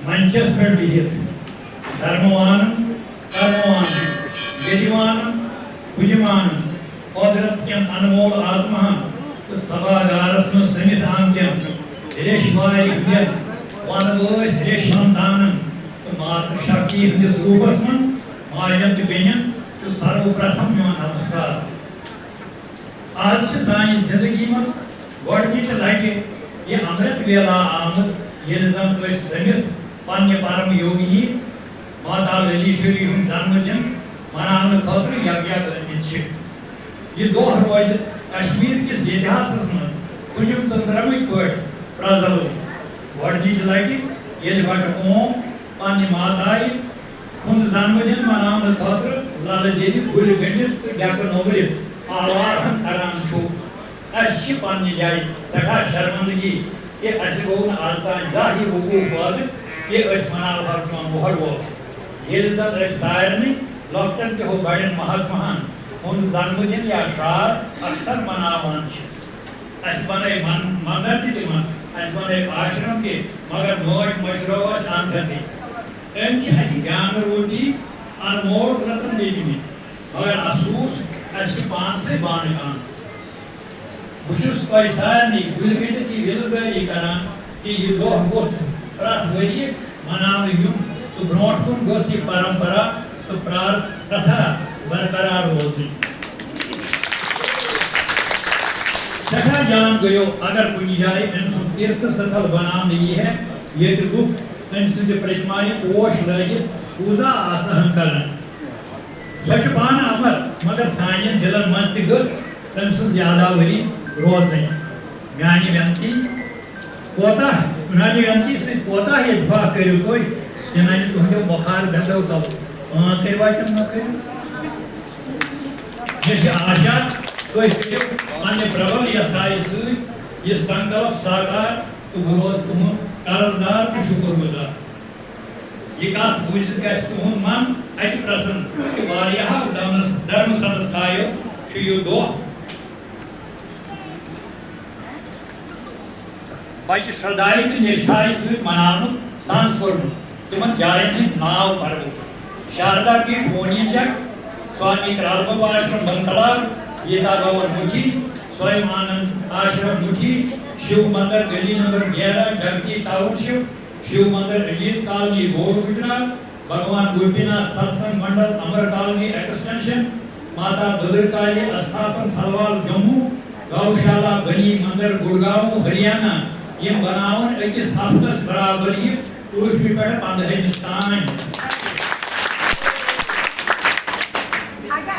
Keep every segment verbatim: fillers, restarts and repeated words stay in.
منچس پٮ۪ٹھ بِہِتھ دھرمہٕ وانن، کرمہٕ وانن، یدِ وانن، بُدھِ وانن، قۄدرت کٮ۪ن انمول آتماہن تہٕ سبھاگارس منٛز سٔمِتھ آمتٮ۪ن ریش وارِ ہٕنٛدٮ۪ن ونہٕ وٲسۍ ریش سنتانن تہٕ ماتر شکتی ہٕنٛدِس روٗپس منٛز ماجن تہٕ بیٚنٮ۪ن چھُ سرو پرتھم میون نمسکار۔ آز چھِ سانہِ زندگی منٛز گۄڈٕنِچہِ لٹہِ یہِ امرت ویلا آمٕژ، ییٚلہِ زن أسۍ سٔمِتھ پننہِ پرم یوگنی ماتا للیشوری ہُنٛد جنم دِن مناونہٕ خٲطرٕ یکجا گٔمٕتۍ چھِ۔ یہِ دۄہ روزِ کشمیر کِس اتحاسس منٛز کُنِم تہٕ درمٕکۍ پٲٹھۍ پرٛزلوٕنۍ۔ گۄڈٕنِچہِ لٹہِ ییٚلہِ بٹہٕ قوم پننہِ ماتایہِ ہُنٛد جنم دِن مناونہٕ خٲطرٕ للہٕ دیوِ گُرِ گٔنٛڈِتھ تہٕ ڈٮ۪کہٕ نوٚمرِتھ آوارہن کران چھُ، اَسہِ چھِ پننہِ جایہِ سٮ۪ٹھاہ شرمندگی کہِ اَسہِ گوٚو نہٕ از تام زانٛہہ یہِ وقوع پٲدٕ کہِ أسۍ مناوہو چون وُہر ووت۔ ییٚلہِ زن أسۍ سارنٕے لۄکٹٮ۪ن تہِ ہُہ بڑٮ۪ن مہاتماہن ہُنٛد جنم دِن یا شرٛاد اکثر مناوان چھِ۔ اَسہِ بنٲے من-، مندر تہِ تِمن، اَسہِ بنٲے آشرم تہِ، مگر مٲج مٔشرٲو اَسہِ اندھر تہِ۔ أمۍ چھِ اَسہِ گیان روٗپی انمول رتن دِتمٕتۍ، مگر افسوس، اَسہِ چھِ پانسٕے بانہٕ کم۔ بہٕ چھُس تۄہہِ سارنٕے گُلہِ گٔنٛڈِتھ یہِ وِلہٕ زٲری کران کہِ یہِ دۄہ گوٚژھ پرٛٮ۪تھ ؤریہِ مناونہٕ یُن تہٕ برٛونٛٹھ کُن گٔژھ یہِ پرمپرا تہٕ پرٛا-، پرٛتھا برقرار روزٕنۍ۔ سٮ۪ٹھاہ جان گٔیو اگر کُنہِ جایہِ أمۍ سُنٛد تیٖرتھ ستھل بناونہٕ یی ہے، ییٚتہِ لُکھ أمۍ سٕنٛزِ پرتمایہِ پوش لٲگِتھ پوٗزا آسہٕ ہن کران۔ سۄ چھِ پانہٕ امر، مگر سانٮ۪ن دِلن منٛز تہِ گٔژھ تٔمۍ سٕنٛز یاداوٲری روزٕنۍ۔ میانہِ وٮ۪نتی کوتاہ، میانہِ وٮ۪نتی سۭتۍ کوتاہ یہِ دفاع کٔرِو تُہۍ، یہِ ننہِ تُہنٛدیو بۄکار بندو تل۔ اۭں کٔرِوا کِنہٕ نہ کٔرِو؟ مےٚ چھِ آشا تُہۍ کٔرِو پننہِ پربل یسایہِ سۭتۍ یہِ سنکلپ ساکار تہٕ بہٕ روزٕ تُہُنٛد قرضدار تہٕ شُکر گُزار۔ یہِ کتھ بوٗزِتھ گژھِ تُہُنٛد من اَتہِ پرسن کہِ واریاہو دمس-، دھرم سنستھایو چھُ یہِ دۄہ بجہِ شردھایہِ تہٕ نِشٹھایہِ سۭتۍ مناونُک سنز کوٚرمُت۔ تِمن جاین ہٕنٛدۍ ناو پرو۔ شاردا پیٖٹھ وونی چک، سوامی کرالبب آشرم بنتلال، گیتا بھون مُکھی، سویم آنند آشرم مُکھی، شیو مندر گلی نمبر گیارہ، جگتی ٹاؤن شپ، شیو مندر رنجیت کالونی گوڑ گجرات، بھگوان گوپی ناتھ ستسنگ منڈل امر کالونی ایکسٹینشن، ماتا بدر کالی استھاپن پھلوال جموں، گوشالا بنی مندر گڑگاؤں ہریانہ، یِم بناون أکِس ہفتس برابر یہِ ٲٹھمہِ پٮ۪ٹھ پندہمِس تام۔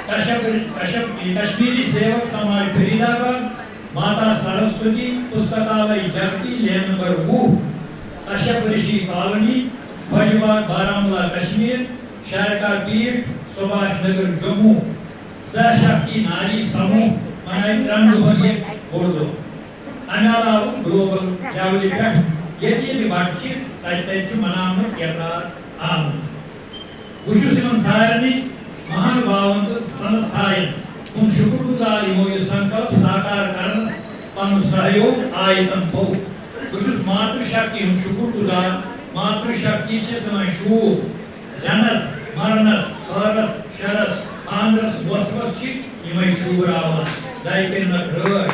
کشمیر، کشمیر، کشمیری سیوک سماج فرید آباد، ماتا سرسوتی پستکالے جگتی لین نمبر وُہ، کشپ رشی کالونی، فوج باغ بارہمولہ کشمیر، شارکا پیٹھ سبھاش نگر جموں، سہ شکتی ناری سموہ مناوِ ترٛٮ۪ن دۄہن یہِ بوٚڑ دۄہ۔ امہِ علاوٕ گلوبل لیولہِ پٮ۪ٹھ ییٚتہِ ییٚتہِ بچہِ چھِ، تتہِ تتہِ چھِ مناونہٕ یترا آمٕتۍ۔ بہٕ چھُس یِمن سارنٕے مہان باون تہٕ سنستھاین ہُنٛد شُکر گُزار، یِمو یہِ سنکلپ ساکار کرنس پنُن سہیوگ آیتن تھوٚو۔ بہٕ چھُس ماتر شکتی ہُنٛد شُکر گُزار۔ ماتر شکتی چھِ سٲنۍ شوٗب، زٮ۪نس، مرنس، خٲرس، شرس، خاندرس، وۄژھوس چھِ یِمے شوٗب راوان۔ دَے کٔرِنکھ رٲچھ۔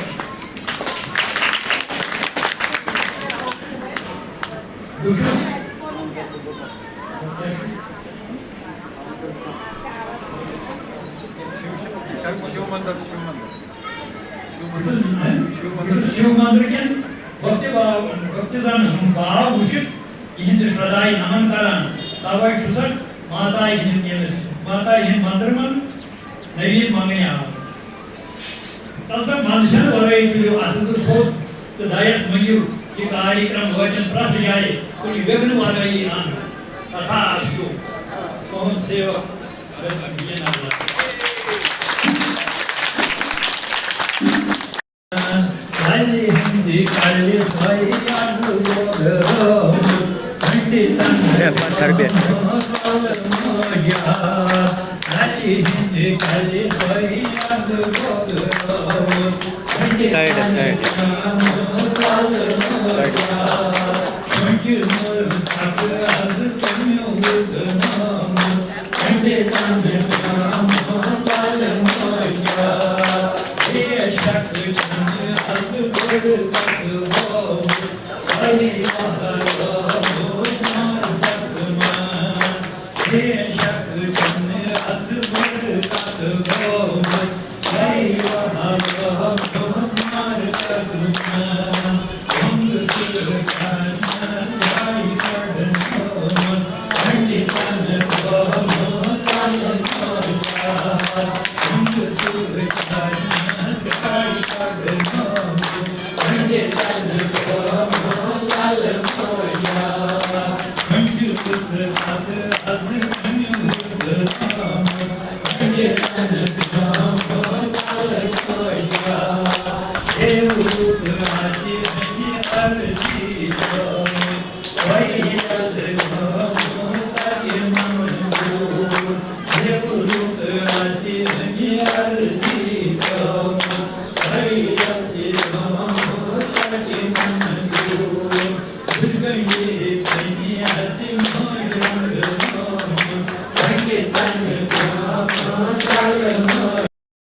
بہٕ چھُس شیو، شیو مندر، شیو مندر۔ شیو مندر۔ بہٕ چھُس شیو مندر کٮ۪ن بھکتہِ باو-، بھکتہِ زن ہُنٛد باو وٕچھِتھ یِہنٛزِ شردایہِ نمن کران۔ توے چھُسکھ ماتایہِ ہٕنٛدِ ییٚمِس، ماتایہِ ہٕنٛدِ مندرٕ منٛز نوید منگنہِ آمُت۔ تلسا منشن ورٲے تُلِو اتھٕ زٕ تھوٚد تہٕ دَیَس مٔنگِو، یہِ کاریکرم وٲتِن پرٛٮ۪تھ جایہِ کُنہِ وِگھنہٕ ورٲیی اند۔ تتھا آشو، تُہُنٛد سیوک۔ لَلہِ ہٕنٛزِ کَلہِ سۄے اَز لوگ پنڈِتن ہے، پتھر بیٹھ۔ سایڈس، سایڈس۔ سایڈس۔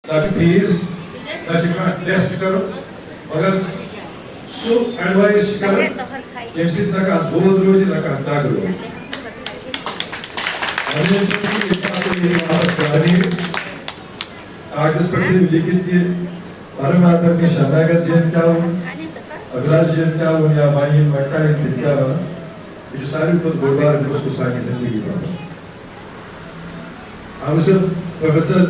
تۄہہِ چھُ فیٖس، تۄہہِ چھُ کانٛہہ ٹیسٹ کرُن، مگر سُہ ایڈوایس چھِ کران، ییٚمہِ سۭتۍ نہ کانٛہہ دود روزِ، نہ کانٛہہ دگ روزِ۔ وۄنۍ چھُ یہِ کَتھ یہِ واپس کران یہِ کاغذس پٮ۪ٹھ یہِ لیکھِتھ کہِ پرم آدرنی شرناگت جین کیٛاہ ووٚن، ابھیلاش جین کیٛاہ ووٚن، یا وۄنۍ یِم وۄنۍ کَرن تِم کیٛاہ وَنان۔ یہِ چھُ ساروی کھۄتہٕ بوٚڑ بار مسلہٕ سانہِ زندگی منٛز۔ ہم سب پروفیسر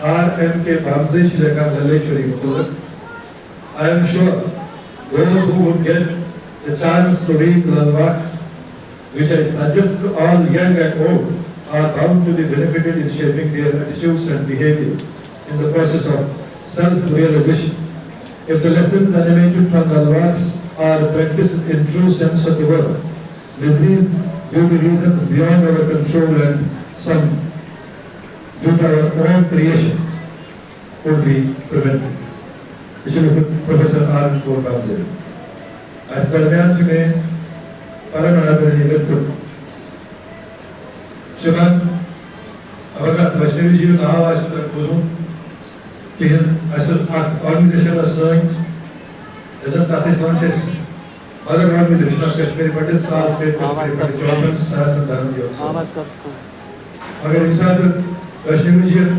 آر ایم کے بامزے چھِ لیکھان للیشوری متعلق۔ I am sure those who would get the chance to read Lalwaks, which I suggest to all young and old, are bound to be benefited in shaping their attitudes and behavior in the process of self-realization. If the lessons animated from Lalwaks are practiced in true sense of the word, miseries due to reasons beyond our control and some due to our own creation could be prevented. یہِ چھُ لیوٗکھمُت professor R N کوربازے۔ اَسہِ درمیان چھُ مےٚ پرم آدرنی مِتر شِوان امرناتھ ویشنوی جی یُن ناو آسہِ تۄہہِ بوٗزمُت۔ تِہنٛز، اَسہِ اوس اکھ آرگنایزیشن ٲس سٲنۍ، یۄس زَن تَتھ أسۍ وَنان چھِ أسۍ mother organisation of Kashmiri Pandit, ساز سٹیٹ کشمیٖری پنڈت، چیئرمین سناتن دھرم جی اوس۔ مگر ییٚمہِ ساتہٕ ویشنوی جی یَن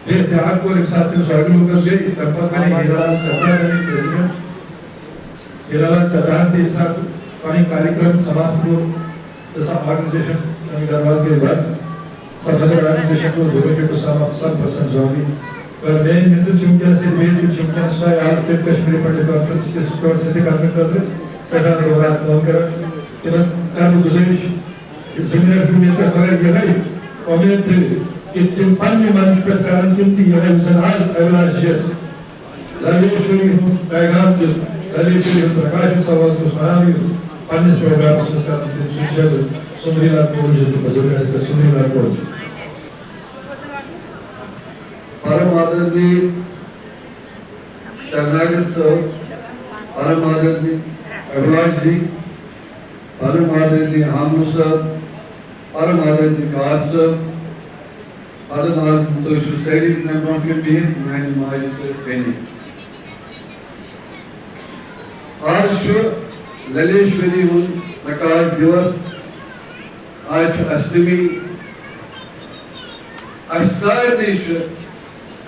بیٚیہِ بیٛاکھ کوٚر، ییٚمہِ ساتہٕ تٔمۍ سۄ لوٗکَن گٔے، تَمہِ پتہٕ بَنے ہیٖرا لال چترا، بَنے پریزیڈنٹ۔ ہیٖرا لال چتراہَن تہِ ییٚمہِ ساتہٕ پَنٕنۍ کاریکرم سماپت کوٚر، تہٕ سۄ آرگنایزیشن تَمہِ دروازٕ گٔے بنٛد۔ سۄ مدر آرگنایزیشن کوٚر دۄہے پٮ۪ٹھ سۄ سب پرسنٹ زوری۔ پر میٲنۍ مِتر چھِ وٕنکیٚس ییٚتہِ، بیٚیہِ تہِ چھِ وٕنکیٚس سۄے آل سٹیٹ کشمیٖری پنڈت کانفرنس کِس طور سۭتۍ کرنہٕ خٲطرٕ سٮ۪ٹھاہ دۄہ راتھ کٲم کران۔ تِمن کرٕ بہٕ گُزٲرِش، یہِ سیمینار چھُ وٕنکیٚس مگر یِہوٚے اُمید تھٲوِتھ کہِ تِم پننہِ منچہٕ پٮ۪ٹھ کرن تِم تہِ یِہوٚے، یُس زن آز ابھیلاش جی للیشوری ہُنٛد پیغام دیُت، للیشوری ہُنٛد پرکاشن سوال گوٚژھ پانہٕ یُن پننِس پروگرامس منٛز کرنہٕ، تٔمۍ سُنٛد شٲگرد سُندری لال کورُن چھُ تٔمِس ذمہٕ دٲری پٮ۪ٹھ سُندری لال کورُن۔ پرم آدرنی شرناگت صٲب، پرم آدرنی ابھیلاش جی، پرم آدرنی ہامنو صٲب، پرم آدرنی کار صٲب، پرم آدرنی، تُہۍ چھِو سٲری مےٚ برونٛہہ کَنہِ بِہِتھ، میانہِ ماجہِ تہٕ بیٚنہِ۔ آز چھُ للیشوری ہُنٛد پرکاش دیوس۔ آز چھُ اشٹمی۔ اَسہِ سارنٕے چھُ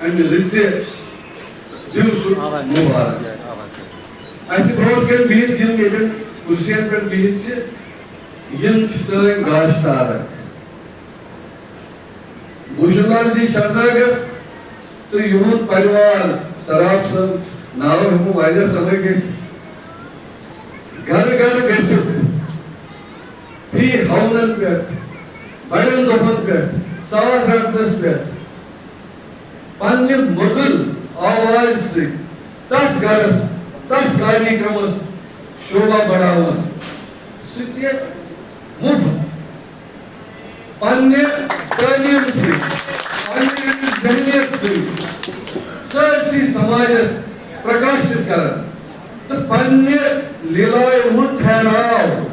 اَمہِ رٕژِ دِوسُک مُبارک۔ اَسہِ برونٛٹھ کَنہِ بِہِتھ، یِم ییٚتٮ۪ن کُرسِیَن پٮ۪ٹھ بِہِتھ چھِ، یِم چھِ سٲنۍ گاش تارک۔ بھوشن لال جی شرناگر تہٕ یِہُنٛد پریوار، سراب صٲب، ناو ہٮ۪کو واریاہ سمے گٔژھِتھ۔ گرٕ گرٕ گٔژھِتھ، فی ہونن پٮ۪ٹھ، بڑٮ۪ن دۄہن پٮ۪ٹھ، ساز رٹنس پٮ۪ٹھ، پننہِ مٔدٕر آوازِ سۭتۍ تتھ گرس، تتھ کاریکرمس شوبھا بڑاوان، سُہ تہِ مُفت۔ پننہِ تعلیٖم سۭتۍ، پننہِ ذہنیت سۭتۍ سٲرسٕے سماجس پرکاشت کران تہٕ پننہِ لیلایہِ ہُنٛد ٹھہراو۔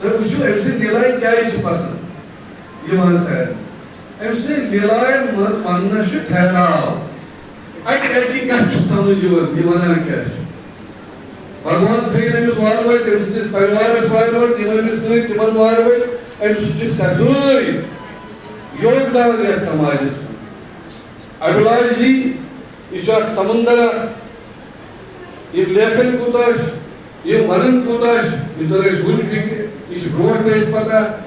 تُہۍ وٕچھِو، أمۍ سٕنٛدۍ لیلایہِ کیٛازِ چھِ پسنٛد یِوان سارنٕے؟ أمۍ سٕنٛدۍ لیلایَن منٛز وننس چھُ ٹھہراو۔ اکہِ اکہِ کتھِ چھُ سمجھ یِوان، یہِ ونان کیٛاہ چھُ۔ بھگوان تھٲیِن أمِس وارٕ وٲتۍ، أمۍ سٕنٛدِس پریوارس وارٕ وٲتۍ، یِم أمِس سۭتۍ تِمن وارٕ وٲتۍ، أمۍ سُنٛد چھُ سٮ۪ٹھٲے یوگدان یتھ سماجس منٛز۔ ابلاش جی، یہِ چھُ اکھ سمندر اکھ۔ یِم لیکھن کوٗتاہ چھِ، یِم ونن کوٗتاہ چھِ، یہِ توٚر اَسہِ وُنہِ فِکرِ، یہِ چھِ برونٛٹھ تہِ اَسہِ پتہ۔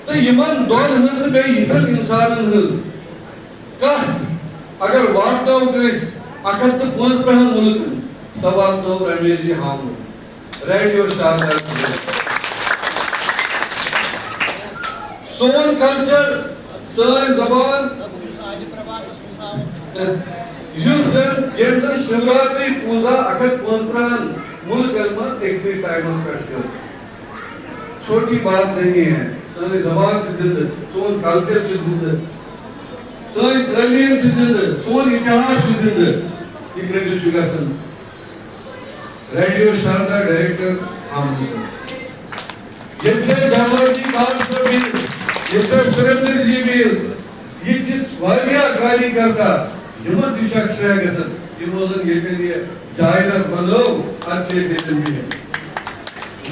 تہٕ یِمن دۄن ہٕنٛز تہٕ بیٚیہِ یِتھٮ۪ن انسانن ہٕنٛز کتھ اگر واتنٲو کٲنٛسہِ اکھ ہتھ تہٕ پانٛژترٕٛہن مُلکن، سۄ واتنٲو رمیش جی ہامون، ریڈیو شاردا۔ سون کلچر، سٲنۍ زبان، یُس زن ییٚمہِ زن شِوراتری پوٗزا اکھ ہتھ پانٛژترٕٛہن مُلکن منٛز أکسٕے ٹایمس پٮ۪ٹھ کٔر۔ چھوٹی بات نہیں ہے۔ سٲنۍ زبان چھِ زندٕ، سون کلچر چھُ زندٕ، سٲنۍ تعلیٖم چھِ زندٕ، سون اتحاد چھُ زندٕ۔ یہِ کٔرِتھ چھُ گژھان۔ ریڈیو شاردا ڈائریکٹر ہم حسین۔ ییٚتہِ چھِ جمال جی خاص کر بھی، ییٚتہِ چھِ سریندر جی بھی، ییٚتہِ چھِ واریاہ کاری کرتا، یِمن تہِ چھُ اکھ شرٛیٚہ گژھان، یِمو زن ییٚتٮ۪ن یہِ جاے رژھ بنٲو، اتھ چھِ أسۍ ییٚتٮ۪ن بِہِتھ۔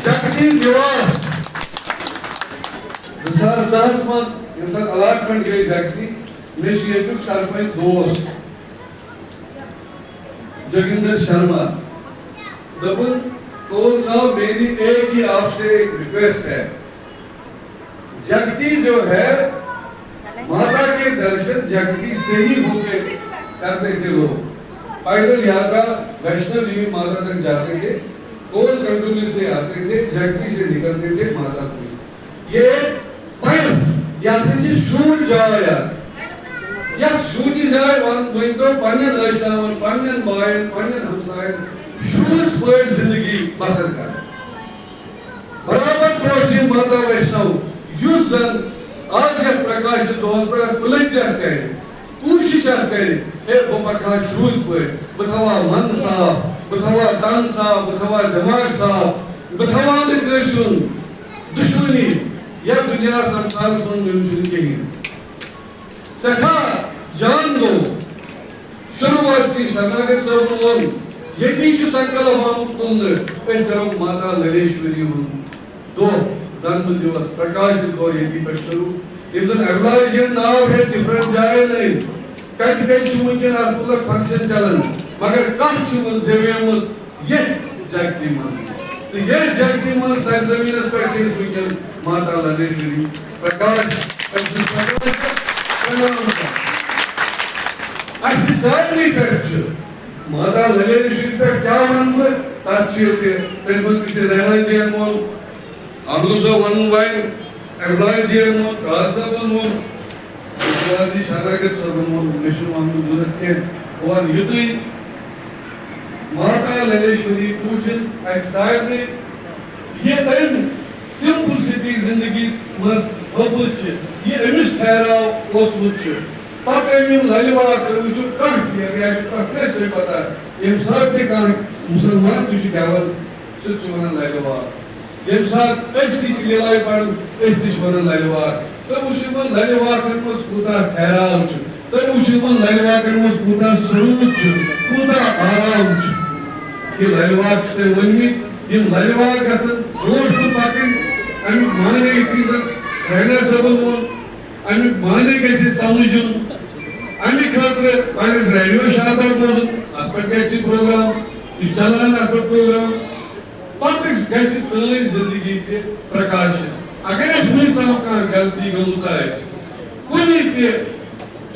جگتی نواس، زٕ ساس دَہَس منٛز ییٚمہِ ساتہٕ الاٹمنٹ گٔے جگتی، مےٚ چھُ ییٚتیُک سرپنچ دوس جوگیندر شرما۔ دوٚپُن، "کول صاحب، میری ایک ہی آپ سے ریکویسٹ ہے، جگتی جو ہے، ماتا کے درشن جگتی سے ہی ہو کے کرتے تھے لوگ۔ پیدل یاترا ویشنو دیوی ماتا تک جاتے تھے، کول کنڈولی سے آتے تھے، جگتی سے نکلتے تھے ماتا کو۔" یہِ پرٛٮ۪س، یہِ ہسا چھِ شوٗژ جاے اکھ۔ یتھ شوٗژِ جایہِ ون-، ؤنۍتو پننٮ۪ن ٲشناون، پننٮ۪ن باین، پننٮ۪ن ہمساین شوٗژ پٲٹھۍ زندگی بسر کرٕنۍ۔ برابر پٲٹھۍ چھِ یِم ماتا ویشنو، یُس زن آز یتھ پرکاشت دۄہس پٮ۪ٹھ اکھ کُلٮ۪ن چاہ کرِ۔ کوٗشِش اکھ کرِ، ہے، بہٕ پکہٕ ہا شوٗژ پٲٹھۍ، بہٕ تھاوٕ ہا من صاف، بہٕ تھاوٕ ہا تن صاف، بہٕ تھاوٕ ہا دٮ۪ماغ صاف، بہٕ تھاوٕ ہا نہٕ کٲنٛسہِ ہُنٛد دُشمنی یتھ دُنیاہس سمسارس منٛز نیُن چھُنہٕ کِہیٖنۍ۔ سٮ۪ٹھاہ جان گوٚو شروٗعات کی شرناگت صٲبن ووٚن، ییٚتی چھُ سنکلپ آمُت تُلنہٕ، أسۍ کرو ماتا للیشوری ہُنٛد دۄہ، زنمہٕ دِوس، پرکاش دۄہ ییٚتی پٮ۪ٹھ شروع۔ یِم زن اڈوایزرین ناو ہیٚتھ ڈفرنٹ جاین أنۍ، کتہِ کتہِ چھُ وٕنکیٚن اتھ مُتعلق فنکشن چلان، مگر کتھ چھِ وۄنۍ زیویمٕژ ییٚتھۍ جگتی منٛز۔ تہٕ ییٚتھۍ جگتی منٛز سرزمینس پٮ۪ٹھ چھِ أسۍ وٕنکیٚن ماتا للیشوری پرکاش، أسۍ چھِ پرکاش پرنام کران۔ اَسہِ سارنٕے پٮ۪ٹھ چھُ ماتا للیشوری پٮ۪ٹھ کیٛاہ وَنہٕ بہٕ، تَتھ چھُ ییٚتہِ تَمہِ پَتہٕ تہِ چھِ رینا جی یَن ووٚن، اَمرو صٲب وَنُن وۄنۍ، اٮ۪مبلاے جی یَن ووٚن، کاز صٲبَن ووٚن، اِقبال جی شرناگت صٲبَن ووٚن، مےٚ چھُنہٕ وَنُن ضوٚرَتھ کینٛہہ۔ بہٕ وَنہٕ یُتُے، ماتا للیشوری پوٗجِن اَسہِ سارنٕے یہِ أمۍ سمپلسٹی زندگی منٛز تھٲومٕژ چھِ، یہِ أمِس ٹھہراو اوسمُت چھُ۔ پتہٕ أمۍ یِم للہِ واکھ کٔرمٕتۍ چھِ کانٛہہ تہِ، اگر آسہِ پرٛٮ۪تھ کٲنٛسہِ تۄہہِ پتہ، ییٚمہِ ساتہٕ تہِ کانٛہہ مُسلمان تہِ چھُ گٮ۪وان، سُہ تہِ چھُ وَنان للہِ واکھ۔ ییٚمہِ ساتہٕ أسۍ تہِ چھِ لیلایہِ پَران، أسۍ تہِ چھِ وَنان للہِ واکھ۔ تُہۍ وٕچھِو یِمَن للہِ واکَن منٛز کوٗتاہ ٹھہراو چھُ، تُہۍ وٕچھِو یِمَن للہِ واکَن منٛز کوٗتاہ سرود چھُ، کوٗتاہ آرام چھُ۔ یہِ للہِ واکھ چھِ تۄہہِ ؤنمٕتۍ، یِم للہِ واکھ گژھن برونٛٹھ کُن پَکٕنۍ۔ اَمیُک معنی یِتھ کٔنۍ زَن رہنا صٲبَن ووٚن، اَمیُک معنی گژھِ سَمجھُن۔ اَمہِ خٲطرٕ پَزِ اَسہِ ریڈیو شاردا بوزُن، اَتھ پٮ۪ٹھ گژھِ پروگرام، یہِ چَلان اَتھ پٮ۪ٹھ پروگرام۔ پتہٕ گژھِ سٲنۍ زندگی تہِ پرکاشت۔ اگر اَسہِ وُنیُک تام کانٛہہ غلطی گٔمٕژ آسہِ کُنہِ تہِ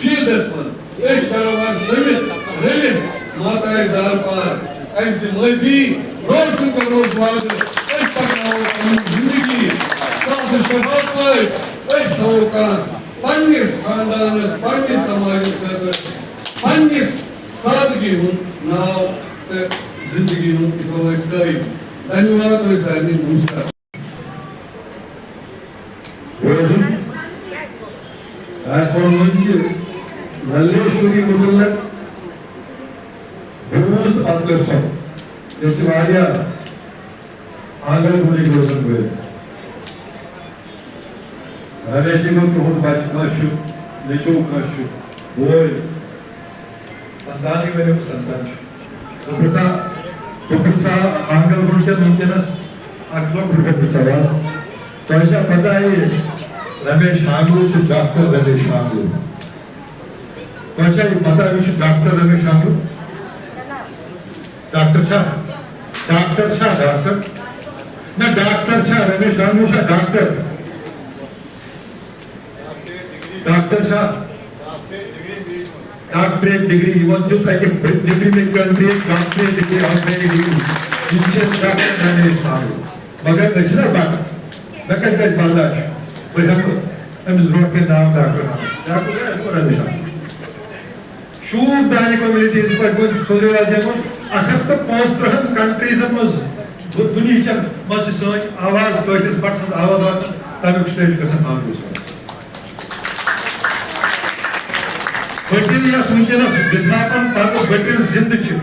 فیٖلڈس منٛز، أسۍ کرو آز سٔمِتھ رٔلِتھ ماتایہِ زارپار۔ اَسہِ دِ معٲفی، برونٛٹھ کُن کرو أسۍ وعدٕ، أسۍ پکناوو پنٕنۍ زندگی صاف و شفاف پٲٹھۍ۔ أسۍ تھاوو کانٛہہ پننِس خاندانس، پننِس سماجس خٲطرٕ، پننِس سادگی ہُنٛد ناو تہٕ زندگی ہُنٛد تہِ تھاوو أسۍ قٲیِم۔ دھنیواد تۄہہِ سارنٕے، نمسکار۔ بوزُن آسہِ وۄنۍ وۄنۍ کہِ للیشوری مُتعلق بوٗز تہٕ پتہٕ کٔر سۄ۔ ییٚتہِ چھِ واریاہ آنگن بوٗڑی بوزن وٲلۍ۔ رمیش جی گوٚو تِہُنٛد بچہٕ کٲنٛسہِ چھُ، نیٚچوٗ کٲنٛسہِ چھُ، بوے۔ سنتانی ؤرِیُک سنتان چھُ۔ دوٚپُن سا، بہٕ پرٛژھٕ ہا آنگل گوٚو چھا وٕنکیٚنس اکھ لۄکُٹ گوٚو پرٛژھٕ سوال۔ تۄہہِ چھا پتہ یہِ رمیش ہانگلو چھُ ڈاکٹر رمیش ہانگلو؟ تۄہہِ چھا یہِ پتہ یہِ چھُ ڈاکٹر رمیش ہانگلو؟ ڈاکٹر چھا؟ ڈاکٹر چھا ڈاکٹر؟ نہ، ڈاکٹر چھا؟ رمیش ہانگلو چھا ڈاکٹر؟ ڈاکٹر چھا؟ ڈاکٹریٹ ڈگری یِمن دیُت اَکہِ ڈگری میں کنٹری ڈاکٹریٹ ڈگری آنریٹ ڈگری۔ یہِ چھِ ڈاکٹر رمیش ہانگلو۔ مگر أسۍ چھِنہ بَٹہٕ، مےٚ کَتہِ گژھِ برداش؟ بہٕ ہٮ۪کہٕ أمِس برونٛٹھ کَنہِ ناو ڈاکٹر ہانگلو۔ ڈاکٹر گوٚو اَسہِ کوٚر ایڈمِشن۔ شوٗب میانہِ communities پٮ۪ٹھ گوٚو سوریا جمن اکھ ہتھ تہٕ پانٛژترٕٛہن countries منٛز دُ-، دُنیہٕچن منٛز چھِ سٲنۍ آواز، کٲشرِس بٹہٕ سٕنٛز آواز واتان، تَمیُک stage گژھان آنگوس منٛز۔ بٔٹِل یۄس وٕنکیٚنس وِستھاپن پتہٕ بٔٹِل زِندٕ چھِ،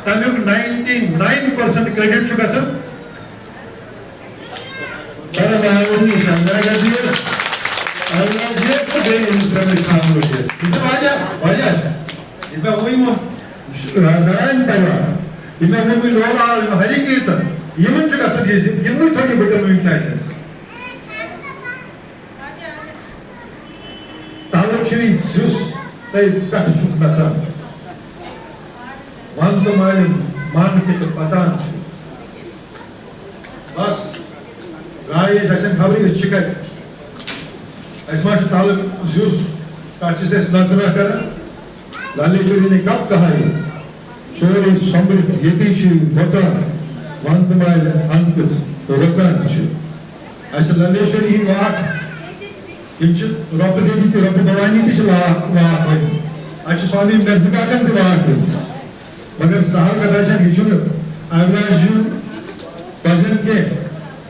تَمیُک ninety nine percent credit چھُ گژھان۔ بڑٕ باوُن نِشان، بڑٕ غزیٖر، اولاد یہِ تہٕ بیٚیہِ أمِس رمیش خان وٕچھِتھ۔ یہِ چھِ واریاہ، واریاہ چھِ۔ یہِ مےٚ وٕنۍ ووٚن، رایان پریوار، یہِ مےٚ ووٚن وٕنۍ لولہٕ آو، یِم ہری کیٖرتن، یِمن چھُ گژھان یہِ زِ یِموٕے تھٲو یہِ بٔٹِل وٕنہِ تہِ اَسہِ۔ تَلہٕ چھُے زیُس تہٕ پٮ۪ٹھٕ چھُکھ نژان۔ وَن تہٕ مالِم، من کہِ تہٕ پَژان چھُ۔ بس، درٛاے أسۍ، اَسہِ چھَنہٕ خبرٕے أسۍ چھِ کَتہِ۔ اَسہِ ما چھُ تَلہٕ زیُس، تَتھ چھِ أسۍ نژنہ کران۔ لالے شوری نے کب کہا یہ؟ سورُے سۄمبرِتھ ییٚتی چھِ وۄژان، وَن تہٕ مالہِ اَن کیُتھ رۄژان چھِ۔ اَسہِ لالے شوری ہِنٛدۍ واکھ، یِم چھِ رۄپہٕ دیوی تہِ، رۄپہٕ بھوانی تہِ چھِ لاکھ، واکھ وٲتۍ۔ اَسہِ چھِ سوامی مرزٕ کاکَن تہِ واکھ دیُتمُت۔ مگر سہل کتھا چھنہٕ، یہِ چھُنہٕ اویلاش یُن بجن کینٛہہ۔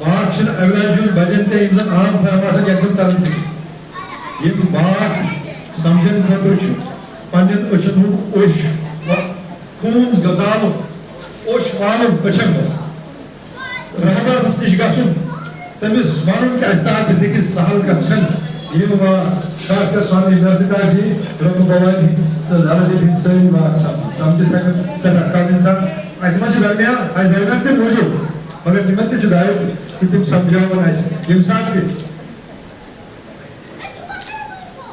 واکھ چھُنہٕ اویلاش یُن بجن کینٛہہ، یِم زن عام فہم آسن یکدم کران چھِ۔ یِم واکھ سمجھن خٲطرٕ چھُ پننٮ۪ن أچھن ہُنٛد اوٚش و-، خوٗن گژھاوُن، اوٚش والُن أچھن منٛز۔ رہبرس نِش گژھُن، تٔمِس وَنُن کہِ اَسہِ تار تہِ فِکرِ سہل کَتھ چھَنہٕ۔ یِم واکھ، خاص کر سوامی مرزکار جی، رۄپہٕ بوانی تہٕ لالہ دید ہِنٛدۍ سٲری واکھ سَمجھ-، سَمجھِتھ ہٮ۪کَن سٮ۪ٹھاہ کَم اِنسان۔ اَسہِ منٛز چھِ درمیان، اَسہِ درمیان تہِ موٗجوٗد، مگر تِمَن تہِ چھُ دایِتھ کہِ تِم سَمجھاوَن اَسہِ ییٚمہِ ساتہٕ تہِ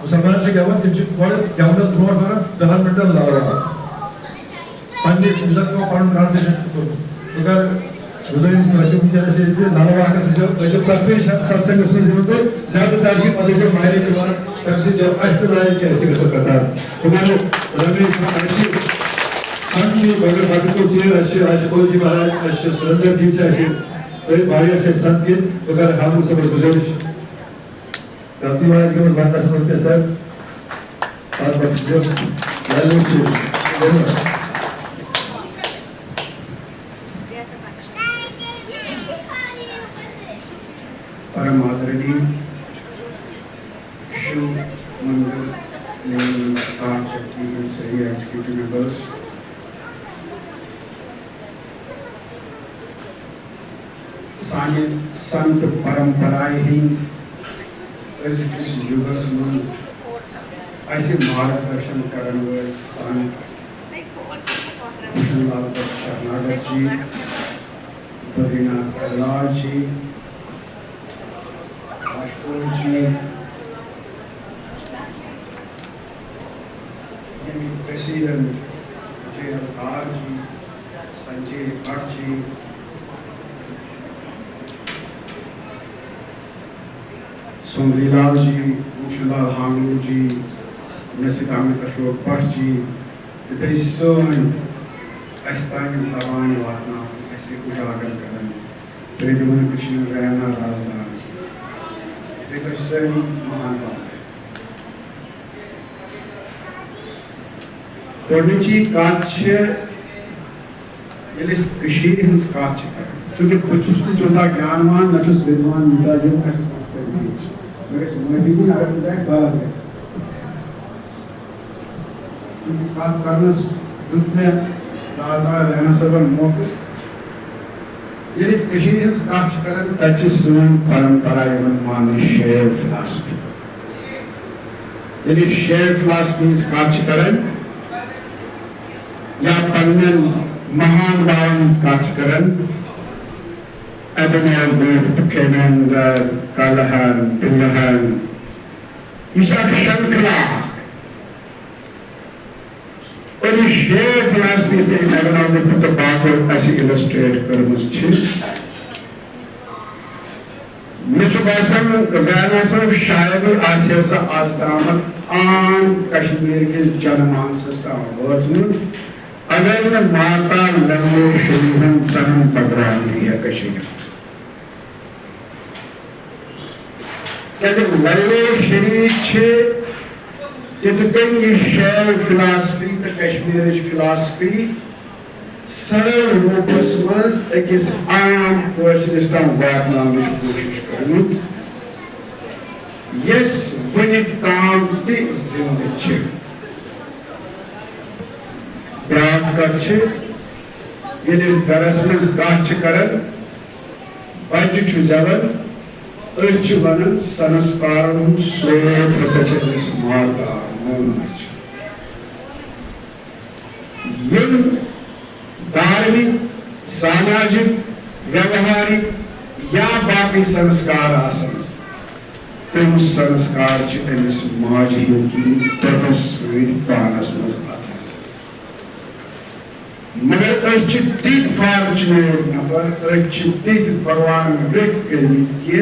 مُسلمان چھِ گٮ۪وان، تِم چھِ گۄڈٕ گٮ۪ونَس برونٛٹھ وَنان دَہَن مِنٹَن لَلہٕ واکھ۔ پننہِ، یُس زَن تِمو پَنُن translation چھُ کوٚرمُت۔ بہٕ کَرٕ گُزٲرِش، تۄہہِ چھِ وٕنکیٚنَس ییٚتہِ تہِ لَلہٕ واکَس منٛز یِوان، تۄہہِ چھِ پرٛٮ۪تھ کُنہِ شَ-، ستسنٛگَس منٛز یِوان تُہۍ زیادٕ تَر چھِ پَتہٕ چھِ مایِک یِوان، تَمہِ سۭتۍ یِوان اَسہِ تہِ لایِک کہِ أسۍ تہِ گژھو قطار۔ بہٕ کَرٕ رمیش، اَسہِ چھِ پننہِ مگر بَٹہٕ کُل ژیر، اَسہِ چھِ، اَسہِ چھِ فوجی مہاراج، اَسہِ چھِ سُریندر جی چھِ اَسہِ، تُہۍ واریاہ چھِ اَسہِ سَتھ ییٚتہِ، بہٕ کَرٕ ہاموٗ صٲبَس گُزٲرِش۔ غلطی ما آسہِ گٔمٕژ وَننَس منٛز تہِ سَر۔ پَتہٕ پَتہٕ چھِ یہِ value چھِ ضروٗرت۔ پرم آدرنی شو مندر لیول پانچ سٲری ایگزیکٹو ممبرس۔ سانہِ سنت پرمپرایہِ ہٕنٛدۍ أزکِس یُگس منٛز اسہِ مارگدرشن کرن وٲلۍ سنت کرشن لال بھٹ شرناگت جی، بدری ناتھ کیلاش جی، آشوتوش جی، ییٚمِکۍ پریسیڈنٹ جے ایل کار جی، سنجے بٹ جی، سوندری لال جی، موشن لال ہانگلو جی، نصیر احمد اشوک بٹ جی، تہٕ بیٚیہِ سٲنۍ اَسہِ تام زبانہِ واتناوان، اَسہِ اُجاگر کران، تہٕ یِمن کٔشیٖر ہُنٛد رہنا رازدار چھِ، بیٚیہِ تۄہہِ سٲری مہان بابا۔ گۄڈٕنِچی کتھ چھِ، ییٚلہِ أسۍ کٔشیٖرِ ہٕنٛز کتھ چھِ کران، چوٗنٛکہِ بہٕ چھُس نہٕ تیوٗتاہ گیانوان، نہ چھُس وِدوان، یوٗتاہ یِم اَسہِ برونٛٹھ کَنہِ چھِ۔ مےٚ گژھِ معٲفی دِنۍ اگر بہٕ تۄہہِ غلط گژھِ۔ کتھ کرنس دیُت مےٚ دادا رحمان صٲبن موقعہٕ۔ ییٚلہِ أسۍ کٔشیٖرِ ہٕنٛز کتھ چھِ کران، تتہِ چھِ سٲنۍ پرمپرا یِوان ماننہٕ، شیو فلاسفی۔ ییٚلہِ أسۍ شیو فلاسفی ہٕنٛز کتھ چھِ کران یا پننٮ۪ن مہان باون ہٕنٛز کتھ چھِ کران، ابنیل بٹ، کھینندر، کلہن، بلہن۔ یہِ چھِ اکھ شنکھلا۔ اور یہِ شعر فلاسفی یِتھ کٔنۍ ابنیل بٹ تہٕ باقیو اسہِ illustrate کٔرمٕژ چھِ۔ مےٚ چھُ باسان، ریانا صٲب، شاید آسہِ ہا سۄ آز تامَتھ عام کشمیٖر کِس جنمانسَس تام وٲژمٕژ، اگر نہٕ ماتا للے شری ہُنٛد ژنن پگرام دی ہا کٔشیٖرِ منٛز۔ کیٛازِ للے شری چھِ تِتھ کٔنۍ یہِ شعر فلاسفی تہٕ کشمیٖرٕچ فلاسفی سرل روپس منٛز أکِس عام کٲشرِس تام واتناونٕچ کوٗشِش کٔرمٕژ، یۄس وُنیُک تام تہِ زِندٕ چھِ۔ بیٛاکھ کتھ چھِ، ییٚلہِ أسۍ گرس منٛز کتھ چھِ کران، بچہِ چھُ زٮ۪وان، أسۍ چھِ ونان، سنسکارن ہُنٛد سوت ہسا چھِ أمِس ماتا مٲج۔ یِم دھارمک، ساماجک، ویوہارک یا باقی سنسکار آسن، تِم سنسکار چھِ أمِس ماجہِ ہٕنٛدِ دۄدس سۭتۍ پانس منٛز اژان۔ مگر أسۍ چھِ تِتھۍ fortunate نفر، أسۍ چھِ تِتھۍ بھگوان رٔٹۍ کٔرمٕتۍ کہِ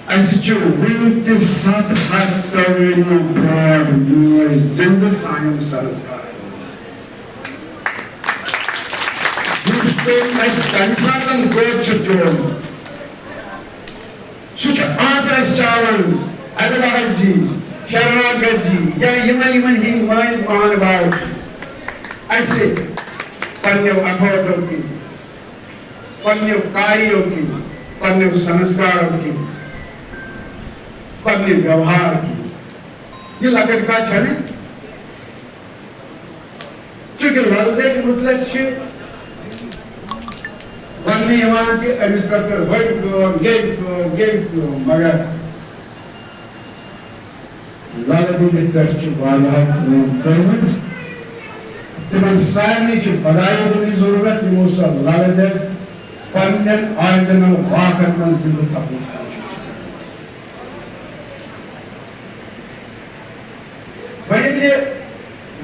اَسہِ چھِ وُنہِ تہِ ستھ ہتھ ترٛےٚ ؤری برونٛٹھ موج زِندٕ سانٮ۪ن سنسکارن منٛز۔ یُس تٔمۍ اَسہِ تَمہِ ساتَن دۄد چھُ دیُتمُت، سُہ چھُ آز اَسہِ چاوان، اَبِلاش جی، شرناکر جی، یا یِمن، یِمن ہِنٛدۍ مٲلۍ مہان باو چھِ اَسہِ پننیو اکھوٹو کِنۍ، پننیو کاریو کِنۍ، پننیو سنسکارو کِنۍ، پننہِ ویوہار کِنۍ۔ یہِ لۄکٕٹ کتھ چھَنہٕ۔ چونکہ لل دٮ۪د متعلق چھِ وننہٕ یِوان کہِ أمِس پٮ۪ٹھ کٔر ہۄمہِ کٲم، ییٚمہِ کٲم، ییٚمہِ کٲم، مگر لل دٮ۪دِ پٮ۪ٹھ چھِ واریاہو کٲم کٔرمٕژ۔ تِمن سارنٕے چھِ بڑایہِ دِنٕچ ضروٗرت، یِمو سۄ لل دٮ۪د پننٮ۪ن آرڈنل واکھن منٛز زِندٕ تھاونٕچ کوٗشش چھِ کٔرمٕژ۔ وۄنۍ ییٚلہِ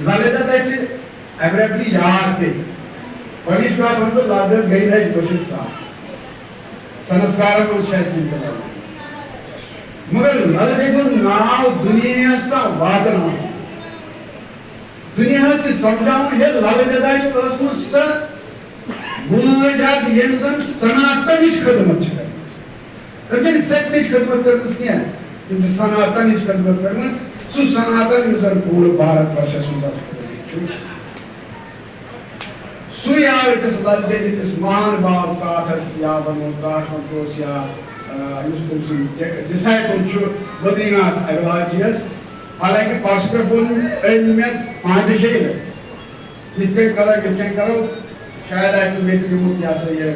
لل دٮ۪د اَسہِ abruptly یاد پیٚیہِ، گۄڈٕنِچ کَتھ وَنہٕ بہٕ، لل دٮ۪د گٔے نہٕ اَسہِ بٔشِتھ سان۔ سنسکارن منٛز چھِ اَسہِ وٕنکیٚن لل دٮ۪د۔ مگر لل دٮ۪د ہُنٛد ناو دُنیاہَس تام واتناوُن، دُنیاہَس چھِ سمجھاوُن، ہے، لل دٮ۪دا چھِ ٲسمٕژ سۄ مٲج اکھ، ییٚمۍ زن سناتنٕچ خدمت چھِ کٔرمٕژ۔ تٔمۍ چھَنہٕ سٔتمٕچ خدمت کٔرمٕژ کینٛہہ، تٔمۍ چھِ سناتنٕچ خدمت کٔرمٕژ۔ سُہ سناتن یُس زن پوٗرٕ بھارت ورشس منٛز اَتھ پٲٹھۍ چھُ۔ سُے آو أکِس لل دٮ۪دِ کِس مہان باو ژاٹھس، یا ونو ژاٹھ ونٛد اوس، یا، آ، یُس تٔمۍ سُنٛد ڈِ-، disciple چھُ بدری ناتھ اگرواجیَس۔ حالانکہ پرس پٮ۪ٹھ ووٚن أمۍ مےٚ پانٛژِ شیٚیہِ لٹہِ، یِتھ کٔنۍ کرو، یِتھ کٔنۍ کرو، شاید آسہِ نہٕ مےٚ تہِ نیوٗمُت یہِ ہسا یہِ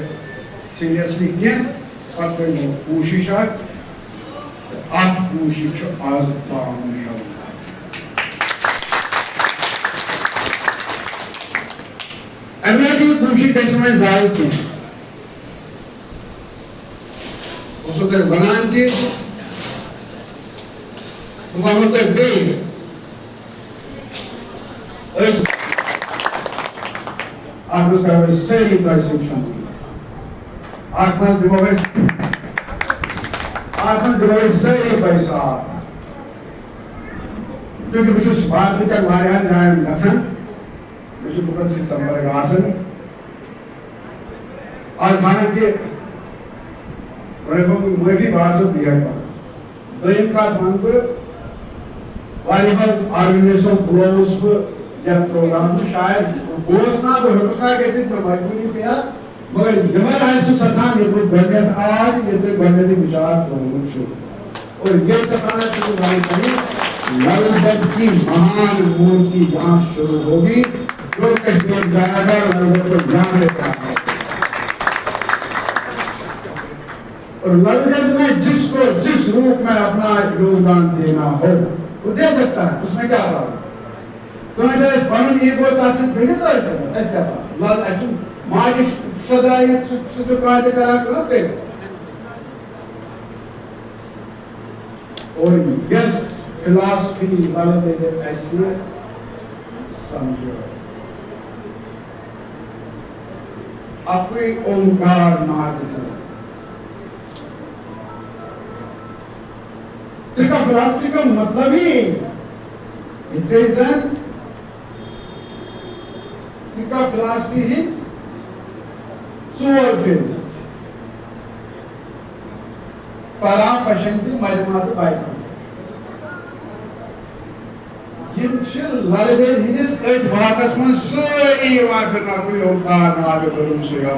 seriously کینٛہہ۔ پتہٕ کٔر مےٚ کوٗشِش اکھ، تہٕ اتھ کوٗشِش چھُ آز پاوُن ہیوٚن۔ اگر یہِ کوٗشِش گژھِ نہٕ وۄنۍ ضایع کینٛہہ۔ بہٕ اوسُس تۄہہِ وَنان کہِ بہٕ وَنو تۄہہِ بیٚیہِ، أسۍ اَتھ منٛز کَرو أسۍ سٲری تۄہہِ سۭتۍ شٲمِل۔ اَتھ منٛز دِمو أسۍ، اَتھ منٛز دِمو أسۍ سٲری تۄہہِ ساتھ۔ چوٗنٛکہِ بہٕ چھُس بھارتہٕ کٮ۪ن واریاہَن جایَن گژھان، مےٚ چھُ لُکَن سۭتۍ سمپرک آسان۔ آز حالانکہ رحمت معٲفی باسو بی ایڈ پران۔ دوٚیِم کَتھ وَنہٕ بہٕ، واریاہو آرگنایزیشنو بُلووُس بہٕ یَتھ پروگرامَس منٛز، شاید گوس نا، بہٕ ہیوٚکُس نا گٔژھِتھ، مےٚ مجبوٗری پیٚیہِ ہا، مگر یِمَے آسہِ سُہ سَتھان، ییٚتہِ بہٕ گۄڈٕنٮ۪تھ آس، ییٚتہِ تُہۍ گۄڈٕنٮ۪تھٕے وِچار ترٛوومُت چھُو۔ اور یہ سفارت کی بات ہے، لل دت کی مہان مورتی یہاں شروع ہوگی، جو کشمیر جائے گا، لل دت کو یہاں سے جانا ہے۔ اور لل دت میں جس کو جس روپ میں اپنا یوگدان دینا ہو، وہ دے سکتا ہے، اس میں کیا بات ہے؟ کٲنٛسہِ آسہِ پنُن ایٖگو تتھ سۭتۍ گٔنٛڈِتھ ٲسۍ تھاوان، اَسہِ کیٛاہ پتہ؟ لل اَسہِ چھُ ماجہِ شدایت سُہ سُہ چھُ کانٛہہ تہِ کران کٲم کٔرِتھ۔ اور یۄس فلاسفی لل دٔدِ اَسہِ سمجھو، اَکُے اومکار ناتھ چھُ۔ تِکا فلاسفی کا مطلب ہی یِتھ کٔنۍ زن تِکا فلاسفی ہٕنٛدۍ ژور فیز، پرا، پشنتی، مدھیما تہٕ وایکھنڈ۔ یِم چھِ للہٕ دٮ۪دِ ہٕنٛدِس أتھۍ واقعس منٛز سٲری یِوان پھِرنہٕ، اَکُے اومکار ناتھ چھُ، بہٕ روٗدُس یوت۔